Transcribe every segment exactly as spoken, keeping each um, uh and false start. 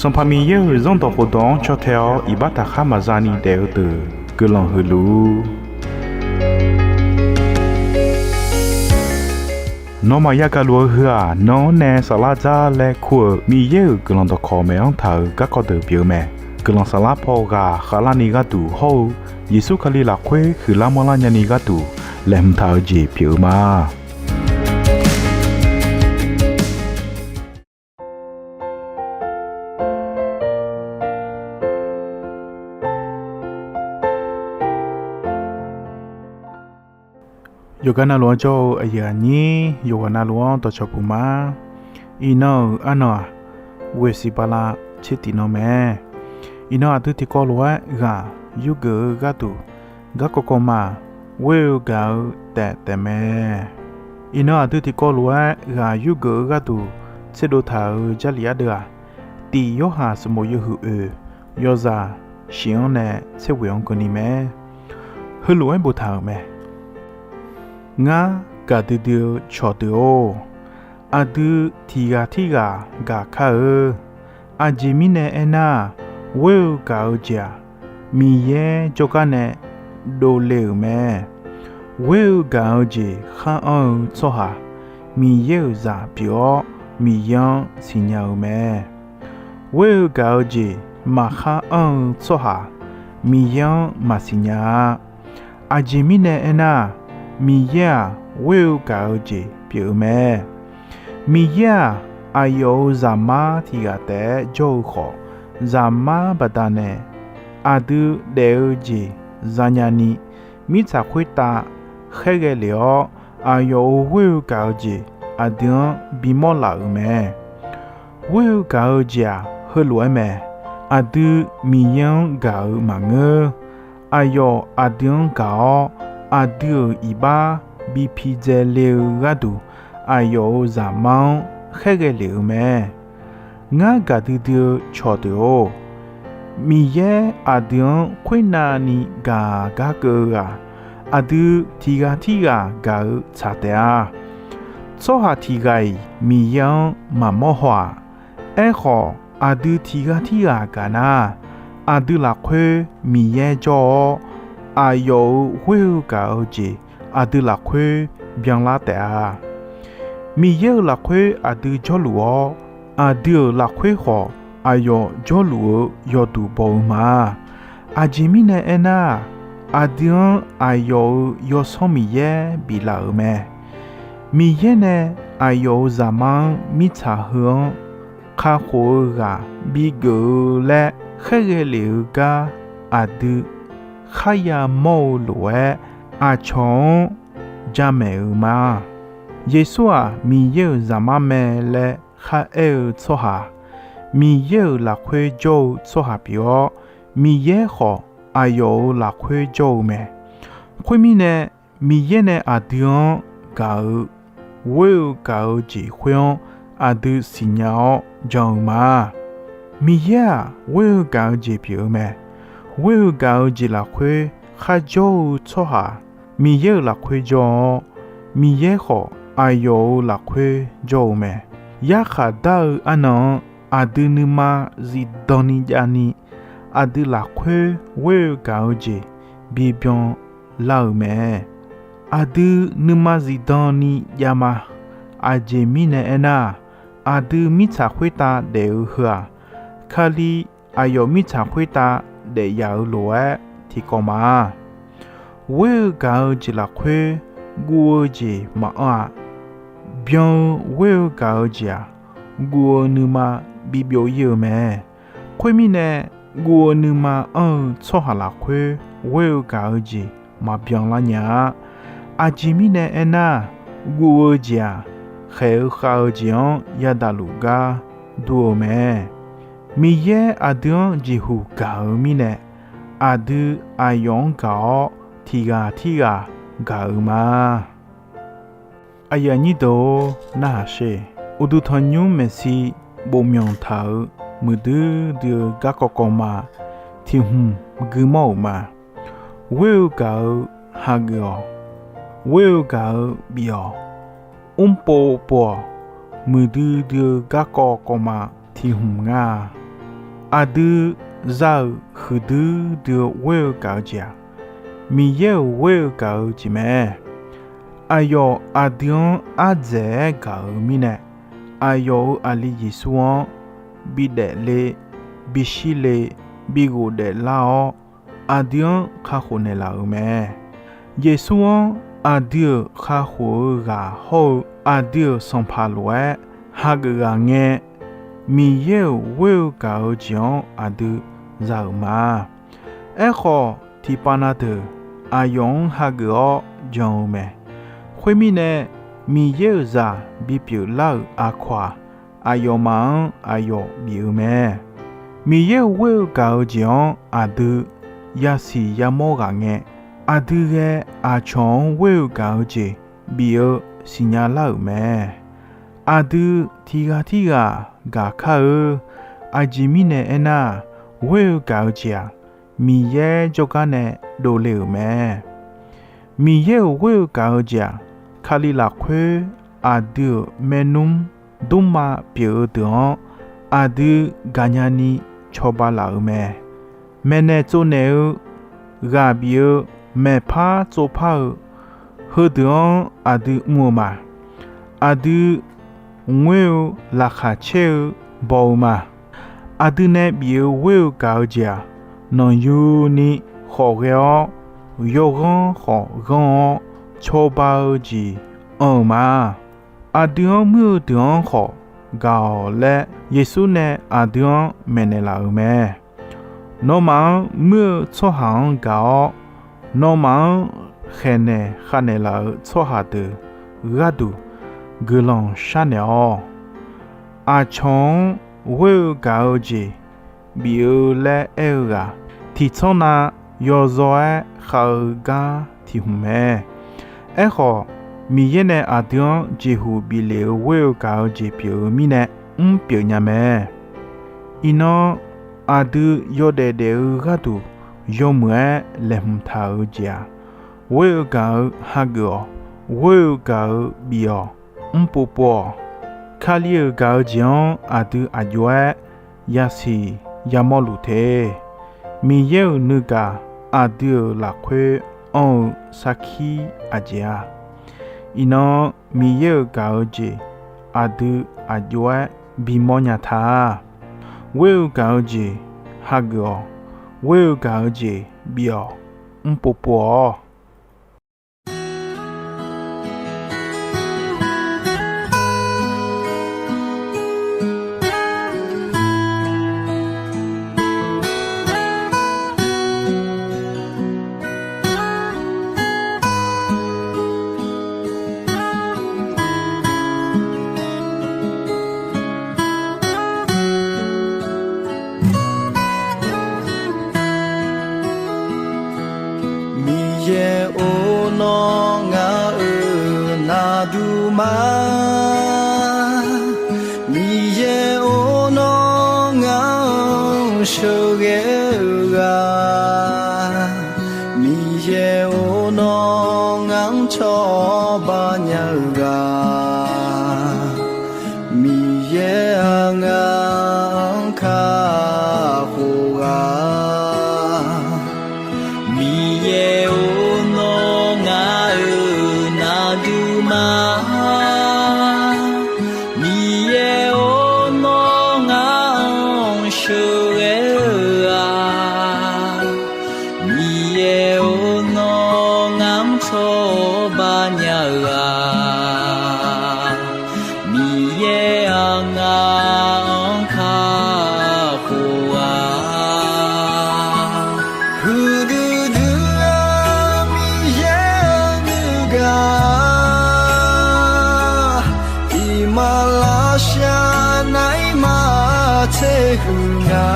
Sanqpaq Miqyaer-euq Zanrdawq khofdawq-anr caw tae-awr iqbax taqkhar maqza ni daef-eu deuq guiqlanq huiq luf-ur. Nawmaf yagaq luf-eu heu-aq, nan-anr nae saflar dzar laer kur-euq Miqyaer-euq guiqlanq dawqkawq maeq-anr taq-euq garkawv deuq pyeuf-eu mae. Guiqlanq saflar paw ghaq khavlarni gharduq hawr-eu Yeqsur Kali lafkhoer huiqlar manrlar nyani gharduq laeqhmq taq-eu jeq pyeuf-eu ma. Yawqgar navluf-anr jawr-eu aqyuif aqnyir yawqghaq navluf-anr dawqcawq puq ma. Iqnan-euq arnan-aq, ghoeq siq bala tser tiq nan mae. Iqnan aqdui tiqkawv lof-aer ghaq yurgeuf-eu gharduq garkawv kawv ma ghoer-eu gaq-eu taef taef mae. Iqnan aqdui tiqkawv lof-aer ghaq yurgeuf-eu gharduq tserdov taq-euq Jarlif ardeuv-aq, Tif Yorhaq smq bof yawhuiq oeq yawzaq shif-anr nae tser ghoeq-anr keuvni mae. Heulof-aer boftaq-euq mae. Ngar gaqdui dui-eu cawqdeuq-or, aqdui tiqghaq tirghaq gaq kar-eu. Aqjeq mirnae aernar, ghoer-eu gaq-eu jeq-aq, Miqyaer jawrgar nae dovle-euq mae. Ghoer-eu gaq-eu jeq khar anr-eu tsawrhaq, Miqyaer-euq zaq pyeuf-awr, Miqyaer-anr siqnya-eu mae. Ghoer-eu gaq-eu jeq maqkhar anr-eu tsawrhaq, Miqyaer-anr maqsiq nya-a. Aqjeq mirnae aernar, Miqyaer-aq, ghoer-eu gaq-eu jeq pyeuf-eu mae. Miqyaer-aq, aqyawf-euq Zaqmar tiq ghaq taef-aer jawr-eu khawf, Zaqmar baqdanae aqdui daef-eu jeq zanya ni, mirtsaq khoertav khaerghae lef-awr, aqyawf-euq ghoer-eu gaq-eu jeq aqdui-anr bimawr laf-euq mae. Ghoer-eu gaq-eu jeq-aq, heulof-aer mae. Aqdui Miqyaer-anr gaq-eu maqngeur. Aqyawf aqdui-anr gaq-awr, aqdui-euq iqbax bi pidzae le-eu gharduq, aqyawf-euq Zaqmar-anr khaerghae lef-eu mae. Ngar gaqdui dui-eu cawqdeuq-or, Miqyaer aqdui-anr khoernav ni gaq gar keuv-eu-aq, aqdui tiqghaq tirghaq gaq-eu tsaq taef-a. Tsawrhaq tiqghaq-iq Miqyaer-anr maqmawr haw-aq. Aerkhawf, aqdui tiqghaq tirghaq gaq nar, aqdui lafkhoer Miqyaer jawr-awr, aqyawf-euq ghoer-eu gaq-eu jeq aqdui lafkhoer byanlar taef-a. Miqyaer-euq lafkhoer aqdui jawrluf-awr, aqdui-euq lafkhoer khawf aqyawf jawrluf-eu yawduq baw-eu ma. Aqjeq mirnae aernar, aqdui-anr aqyawf-euq Yawsanr Miqyaer biflaf-euq mae. Miqyaer nae aqyawf-euq Zaqmar-anr mirtsaq heu-anr kakhof-eu ghaq bigeuf-eu laer khaerghae lef-eu gar aqdui kharya mawr-eu lof-aer, aqcawq-anr jamaeq-eu ma. Yeqsur-aq, Miqyaer-euq Zaqmar mae laer kharaer-eu tsawrhaq, Miqyaer-euq lafkhoer jawr-eu tsawrhaq pyeuf-awr, Miqyaer khawf aqyawf-euq lafkhoer jawr-eu mae. Khoermirnae, Miqyaer nae aqdui-anr gaq-eu, ghoer-eu gaq-eu jeq khoer-anr aqdui siqnya-awr jan-eu ma. Miqyaer-aq, ghoer-eu gaq-eu jeq pyeuf-eu mae. Ghoer-eu gaq-eu jeq lafkhoer kharjawr-eu tsawrhaq, Miqyaer-euq lafkhoer jawr-awr, Miqyaer khawf aqyawf-euq lafkhoer jawr-eu mae. Yarkhaq dar-eu arnan-anr aqdui nuima zifdan ni jav ni, aqdui lafkhoer ghoer-eu gaq-eu jeq bibyan lar-euq mae. Aqdui nuima zifdan ni jav ma. Aqjeq mirnae aernar, aqdui mirtsaq khoertav daef-eu heu-aq, Kali aqyawf mirtsaq khoertav daef yaf-euq lof-aer tiqkawv ma. Ghoer-eu gaq-eu jeq lafkhoer guv-eu jeq maqanr-aq, byan-eu ghoer-eu gaq-eu jeq-aq, guv-eu nuima bibyov ir-eu mae. Khoermirnae, guv-eu nuima anr-eu tsawrhaq lafkhoer ghoer-eu gaq-eu jeq maqbyan lar nya-a. Aqjeq mirnae aernar, guv-eu jeq-aq, khaeq-eu khav-eu jeq-anr yadaq luf gar dur-eu mae. Miqyaer aqdui-anr jeqhuq gaq-eu mirnae, aqdui aqyawf-anr gaq-awr tiqghaq tirghaq gaq-eu ma. Aqyuif aqnyir deuq-or, narhaq sher. Uqduq tanqnymr maeqshi bofmyanq taq-euq muiqdui dui-eu garkawv kawv ma tiq hmq guimawr-euq ma. Ghoer-eu gaq-eu hageuf-awq. Ghoer-eu gaq-eu bif-awq. Mrpov pov-awq. Muiqdui dui-eu garkawv kawv ma tiq hmq ngar-a. Aqdui za-euq huiqdui dui-eu ghoer-eu gaq-eu jeq-aq, Miqyaer-euq ghoer-eu gaq-eu jeq mae. Aqyawf aqdui-anr ardzaeq-aer gaq-eu mirnae, aqyawf-euq aqli Yeqsur-anr bidaef le, bishir le, bi ghofdaef lar-awr, aqdui-anr kakhof naeqlaf-euq mae. Yeqsur-anr aqdui-euq kakhof-eu ghaq hawr-eu aqdui-euq sanqpaq lof-aer hageuf ghaq ngae, Miqyaer-euq ghoer-eu gaq-eu jeq-anr aqdui za-euq ma. Aerkhawf, tiqpav na deuq aqyawf-anr hageuf-awr jan-eu mae. Khoermirnae, Miqyaer-euq zaq bipyeuf lar-euq aqkawq-aq, aqyawfmaf-anr aqyawf bif-eu mae. Miqyaer-euq ghoer-eu gaq-eu jeq-anr aqdui yasiq yamawr ghaq ngae, aqdui ghae aqcawq-anr ghoer-eu gaq-eu jeq bif-eu siqnya lar-euq mae. Aqdui tiq ghaq tirghaq gaq kar-eu. Aqjeq mirnae aernar, ghoer-eu gaq-eu jeq-aq, Miqyaer jawrgar nae dovle-euq mae. Miqyaer-euq ghoer-eu gaq-eu jeq-aq, Kali lafkhoer aqdui-euq maernmr dmrma pyeuf-eu deuq-anr aqdui gaqnya ni cawba laf-euq mae. Maeqnaeq tsovnaeq-eu ghaq bif-eu maeqpar tsovpar-eu heudeuq-anr aqdui mr-eu ma. Aqdui ngoer-eu laqkhaq caer-eu baw-eu ma. Aqdui nae bif-eu ghoer-eu gaq-eu jeq-aq, nanqyuni khawf ghae-awr, yawghanr khawf ghanr-awr cawba-eu jeq anr-eu ma. Aqdui-anr muir-eu deuq-anr khawf gaq-awq laer Yeqsur nae aqdui-anr maeqnaeq laf-euq mae. Nawmaf-anr muir-eu tsawrhaq-anr gaq-awr, nawmaf-anr khaeqnaeq khavnaeq laf-euq tsawrhaq deuq gharduq guiqlanq sharnaeq-awq. Aqcawq-anr ghoer-eu gaq-eu jeq bif-eu laer aer-eu ghaq, tiqtsanr na yawzaw-aer khav-eu gar tiq hmq mae. Aerkhawf, Miqyaer nae aqdui-anr jeqhuq bif lef-eu ghoer-eu gaq-eu jeq pyeuf-eu mirnae mr pyeuf nya mae. Iqnan aqdui yawdaef daef-eu gharduq yawmuiq-aer laeqhmq taq-eu jeq-aq, ghoer-eu gaq-eu hageuf-awq, ghoer-eu gaq-eu bif-awq, mrpov pov-awq. Kali-euq gaq-eu jeq-anr aqdui aqjox-aer yasiq yamawr luf te. Miqyaer-euq nuigaq aqdui-euq lafkhoer anr-eu sarkir aqjeq-a. Iqnan Miqyaer-euq gaq-eu jeq aqdui aqjox-aer bimawr nya ta-a. Ghoer-eu gaq-eu jeq hageuf-awq. Ghoer-eu gaq-eu jeq bif-awq. Mrpov pov-awq. Miqyaer-or, nawr ngaq-euq naqduq ma. Miqyaer-or, nawr ngaq-anr sheuqghae-eu ghaq. Miqyaer-or, nawr ngaq-anr cawba nya-eu ghaq. Miqyaer-aq, ngaq-anr kakhof ghaq. Miqyaer-or, nawr ngaq-euq naqduq ma. Miqyaer-or, nawr ngaq-anr sheuqghae-eu ghaq. Miqyaer-or, nawr ngaq-anr cawba nya-eu ghaq. Miqyaer-aq, ngaq-anr kakhof ghaq. Huiqdui dui-eu Miqyaer-euq nuigaq, iqmalavshav naeq-aer maqtser huiq nya.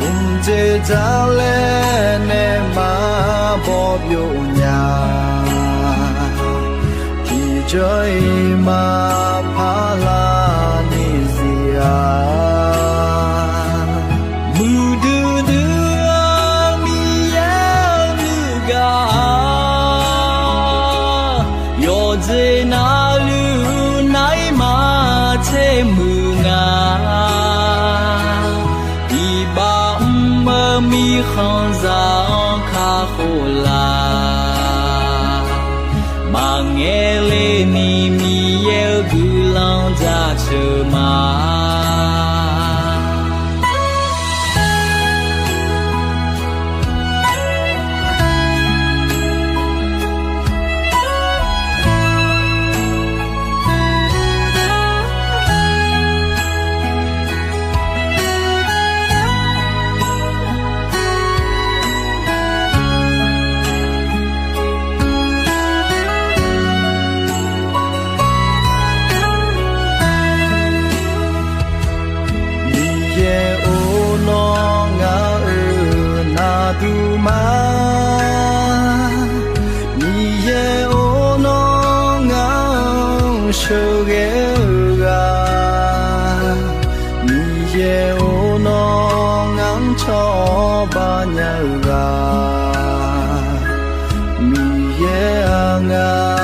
Mqdzer dzarlaer nae maqbaw byov nya. Tiqjawr-iq maqpar lar ni zir-a. Muiqdui dui-eu Miqyaer-euq nuigaq, yawqjeq navluf naeq-aer maqtser muiq nga. Khanqzaq-anr kakhof laf. Maqngaeq le ni Miqyaer-euq guiqlanq jaceuq ma. Miqyaer-or, nawr ngaq-euq naqduq ma. Miqyaer-or, nawr ngaq-anr sheuqghae-eu ghaq. Miqyaer-or, nawr ngaq-anr cawba nya-eu ghaq. Miqyaer-aq, ngaq